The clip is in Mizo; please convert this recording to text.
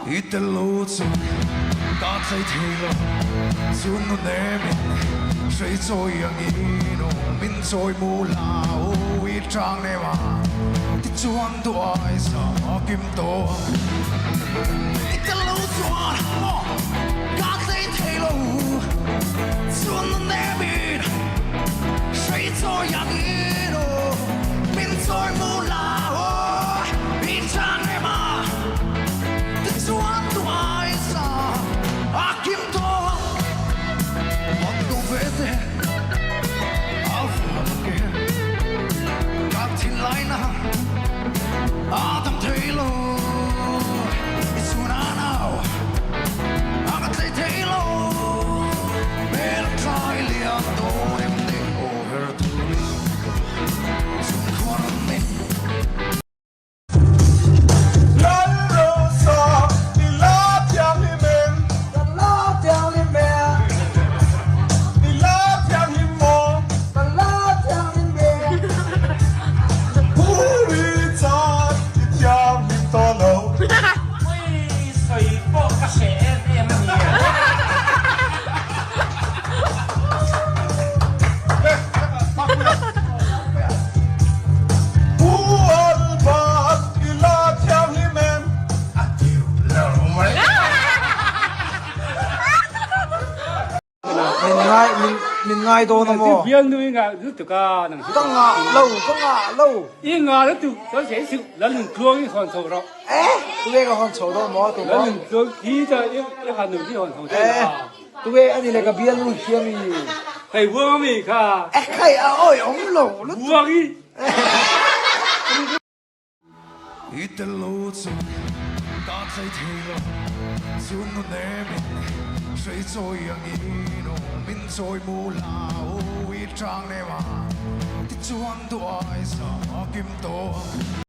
I tello chuan ka tlai thei lo, chun nu nemin hrei chawi angin aw min chawi mu la aw i tang nem a tichuan duai sa kim tawh ang. I tello chuan maw ka tlai thei lo, chun nu nemin hrei chawi angin aw min chawi mu la aw i tang nem a. Tichuan tuai sa a kim tawh ang. Hot ko ve te a vuan ke ka thinlai na a dam thei lo. I chhun a nau a ka tlei thei lo. Hmel tlai lian dawn em ni aw her thuli chungkhuar ni. Lalrosa, i la thianghlim em? Ka la thianghlim e. I la thianghlim maw? Ka la thianghlim e. Puri chan i thianghlim tawh lo. Ui, sawi pawh ka hreh em em a nia. Pu Albert i la thianghlim em? A tiu lo mai. Min ngai min min ngai dawn a maw? Bial nu i ngah lutuk a nang Ka ngah lo ka ngah lo. I ngah lutuk chuan sei suh lal nun tluang i hawn chho rawh. Eh tu nge ka hawn chho dawn maw tu Lal nun tluang khi cha i han nu khi hawn chho thei Eh la. tu nge ani le ka bial nu hi ami. Hei buang ami kha. Eh khai a awi awm lo lutuk. Buang i. I tello chuan ka tlai thei lo, chun nu nemin hrei chawi angin aw min chawi mu la aw i tang nem a, tichuan duai sa kim tawh ang.